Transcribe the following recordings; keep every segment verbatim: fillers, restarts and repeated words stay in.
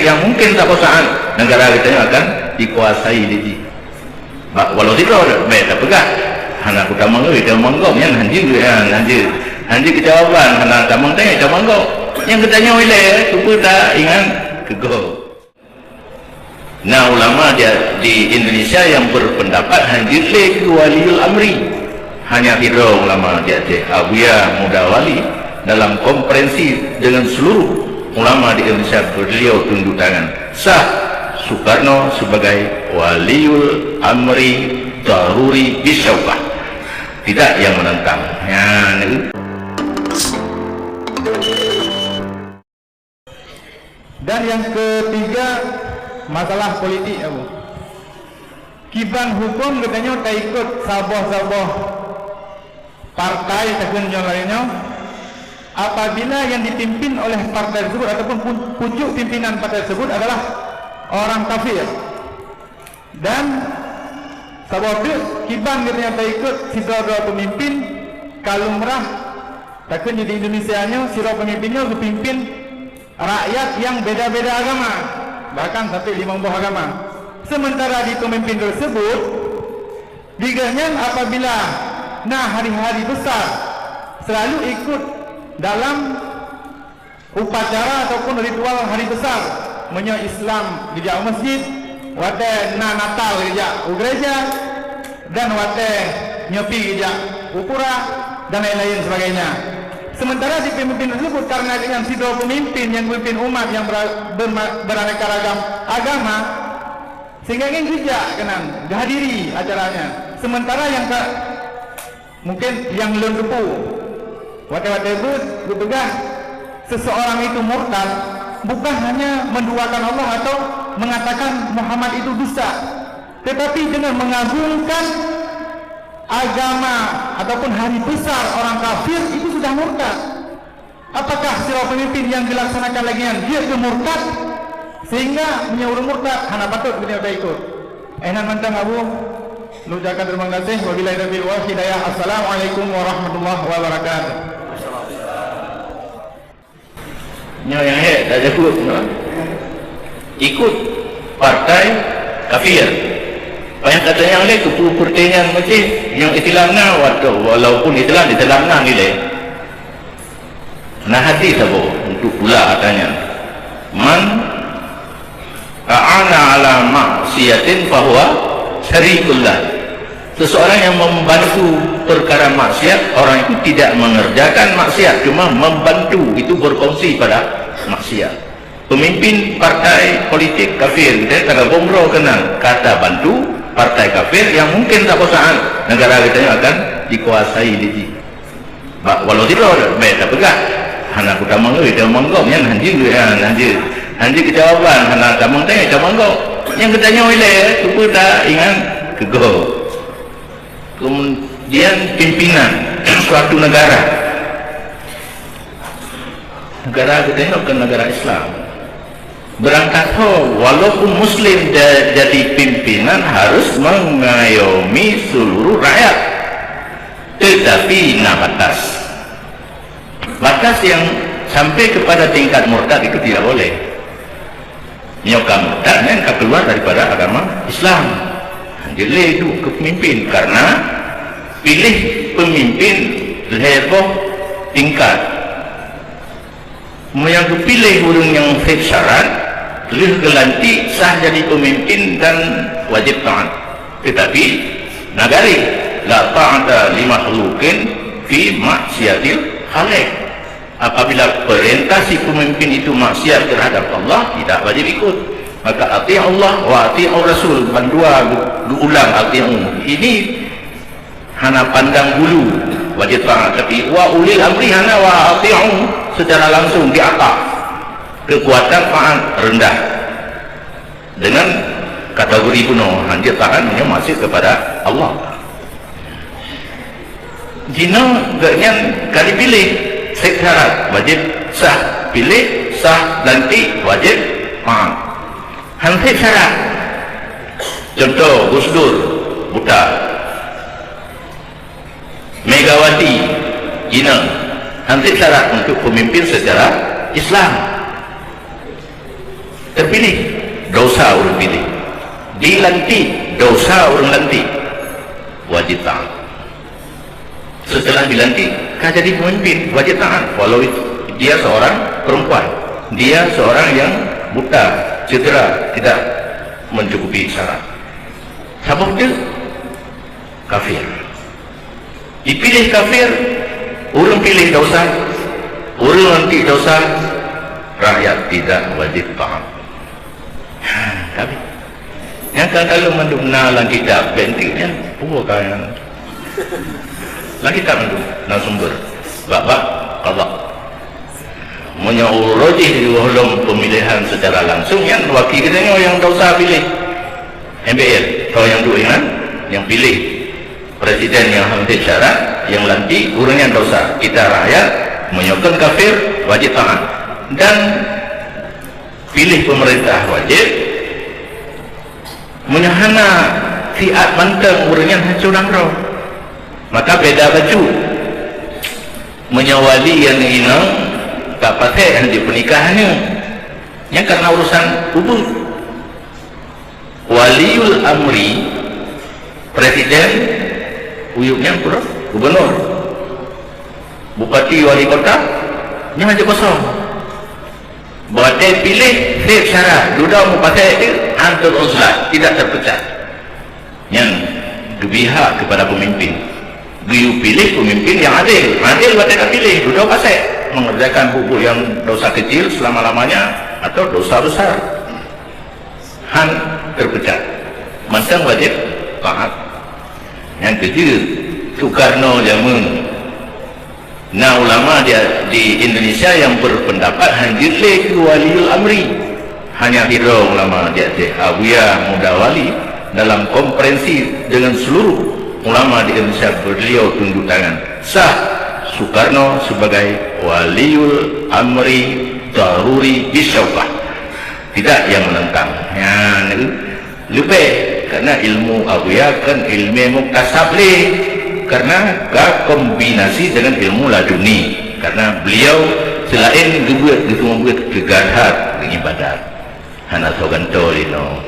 Nyang mungken saboh saát negara geutanyoe akan dikuasai lé jih. Ba-, walau sidroe bèk tapeugah, hana kutamong lé, tamong gob nyan hanjeuet, nyan hanjeuet. Hanjeuet keu jawaban, hana tamong tanyoe, tamong gob. Nyang geutanyoe ilèe, cuba taingat keu gob. Na ulama di, di Indonesia nyang berpendapat hanjeuet lé keu waliul amri. Hanya sidroe ulama di Aceh, Abuya Muda Wali, dalam konferensi dengan seluruh ulama di Indonesia, beliau tunduk tangan. Sah Soekarno sebagai waliul amri daruri bisyaukah. Tidak yang menentang. Ya, ni. Dan nyang ketiga, masalah politik, Abu. Kiban huköm geutanyoe taikot saboh-saboh partai takheun nyoe lagèe nyoe, apabila yang dipimpin oleh partai tersebut ataupun pu-, pucuk pimpinan partai tersebut adalah orang kafir. Dan saboh teuk kiban geutanyoe taikot sidroe-droe peumimpin, ka lumrah takheun di Indonesia nyoe sidroe peumimpin nyoe geupimpin rakyat nyang beda-beda agama, bahkan sampai limong boh agama. Sementara di pemimpin tersebut, di gobnyan apabila na hari-hari besar, selalu ikut dalam upacara ataupun ritual hari besar. Meunyoe Islam geujak u masjid, watèe na Natal geujak u gereja, dan watèe nyepi geujak u pura, dan lain-lain sebagainya. Sementara di pemimpin tersebut, karena dengan sidroe pemimpin yang memimpin umat yang ber-, berma-, beraneka ragam agama, sehingga ingin geujak keunan, geuhadiri acaranya. Sementara yang ka-, mungkin nyang lôn teupeu, watèe-watèe beuet geupeugah seseorang itu murtad, bukan hanya menduakan Allah atau mengatakan Muhammad itu dusta, tetapi dengan mengagungkan agama ataupun hari besar orang kafir itu sudah murtad. Apakah sidroe peumimpin nyang geulaksanakan lagèe nyan jeuet keu murtad? Sehingga meunyoe ureueng murtad hana patôt geutanyoe taikot. Eh, nyan mantong, Abu. Lôn ucapkan terima kasih. Wabillahi taufiq wal hidayah. Assalamualaikum warahmatullahi wabarakatuh. Nyoe nyang hék tajaweueb nyoe. Ikut partai kafir. Payah tatanyong lé keu peue peurtanyaan macam nyang Islam na, walaupun Islam, Islam na nilai. Na hadis saboh untuk pula katanya, "Man a'ana ala maksiatin fahuwa syarikul lah." Seseorang yang membantu perkara maksiat, orang itu tidak mengerjakan maksiat, cuma membantu, itu berkongsi pada maksiat. Pemimpin partai politik kafir, kita tagabong droe keunan, ka tabantu partai kafir yang mungkin saboh saát negara geutanyoe akan dikuasai lé jih. Ba-, walau sidroe bèk tapeugah, hana kutamong lé, tamong gob nyan hanjeuet, nyan hanjeuet. Hanjeuet keu jawaban, hana tamong tanyoe, tamong gob. Nyang geutanyoe ilèe, cuba taingat keu gob. Kemudian pimpinan suatu negara. Negara geutanyoe bukan negara Islam. Beurangkat ho, walaupun muslim ja-, jadi pimpinan harus mengayomi seluruh rakyat. Tetapi na batas. Batas yang sampai kepada tingkat murtad itu tidak boleh. Nyoe ka murtad, nyan ka keluar daripada agama Islam. Hanjeuet lé duek keu pemimpin, karena piléh pemimpin lhèe boh tingkat. Meunyoe geupiléh ureueng nyang sép syarat, lheueh geulantik sah jadi pemimpin dan wajib taat. Tetapi, na garéh, "La ta'ata li makhluqin fi ma'siyatil khaliq." Apabila perintah si pemimpin itu maksiat terhadap Allah, tidak wajib ikut. Maka, "Ati'ullah wa ati'ur rasul," bandua geuulang, "ati'u." Ini hana pandang bulu, wajib taat. Tapi, "Wa ulil amri" hana, "wa ati'u" secara langsung di atas. Kekuatan taat rendah. Dengan kategori bunoe, hanjeuet taat, nyoe maksiat kepada Allah. Jinoe geuhnyan ka dipiléh, sép syarat, wajib sah. Piléh, sah, lantik, wajib taat. Han sép syarat. Contoh, Gus Dur, buta. Megawati, jinoe, han sép syarat untuk pemimpin secara Islam. Terpilih, dosa ureuëng piléh. Dilantik, dosa ureuëng lantik. Wajib taat. Setelah dilantik, ka jadi pemimpin, wajib taat. Walau itu, dia seorang perempuan, dia seorang yang buta, cedera, tidak mencukupi syarat. Sabab dia kafir. Dipiléh kafir, ureuëng piléh dosa, ureuëng lantik dosa, rakyat tidak wajib taat. Ha, tapi nyang ka kalau mandum na lam kitab, bentuk nyan, pue ka nyan. Lam kitab mandum, na sumber. Bab-bab qada. Meunyoe uroe jih di gohlom pemilihan secara langsung, nyan wakil geutanyoe nyang dosa piléh. M P R, atau nyang duek nyan, nyang piléh presiden nyang hana syarat, nyang lantik, ureuëng nyan dosa. Kita rakyat, meunyoe kon kafir, wajib taat. Dan piléh pemerintah wajib, meunyoe hana siat mantong ureuëng nyan hancô nanggroe. Maka beda bacut. Meunyoe wali nyang inong ka pasék hana jeuet peunikah nyoe, nyan karena urusan ubeut. Waliul amri, presiden, uyup nyan pura gubernur, bupati, wali kota, nyan hana jeuet kosong. Berarti piléh seb syarat, dudoe mupasék tu antul uzlah, tidak terpecat. Nyan geubri hak kepada pemimpin. Geuyue piléh pemimpin yang adil. Adil watée ka piléh, dudoe pasék, mengerjakan buet-buet yang dosa kecil selama-lamanya atau dosa besar. Han terpecat. Mantong wajib taat. Nyang keujeuet, Soekarno jameun na ulama di, di Indonesia yang berpendapat hanjeuet lé keu waliul amri. Hanya sidroe ulama di Aceh, Abuya Muda Wali, dalam konferensi dengan seluruh ulama di Indonesia beliau tunjuk tangan sah Soekarno sebagai waliul amri daruri bisyaukah. Tidak yang menentang. Nyan leubeh, karena ilmu Abuya kan ilmu muktasab lé, karena ka kombinasi dengan ilmu laduni. Karena beliau selain geubeuet, geuseumeubeuet keu gadhat, keu ibadat. Hana soe gantoe lé nyoe.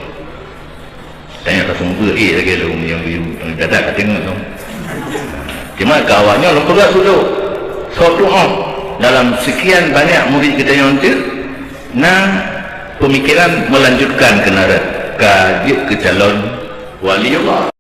Tanya ka seumeubeuet, eh, lagée lôn nyang geuyue ibadat ka teungoh nyoe. Cuma keu awak nyoe lôn peugah dulu. Soe tu'oh dalam sekian banyak murid geutanyoe eunteuk, na pemikiran melanjutkan keunaret ka jeuet keu calon waliullah.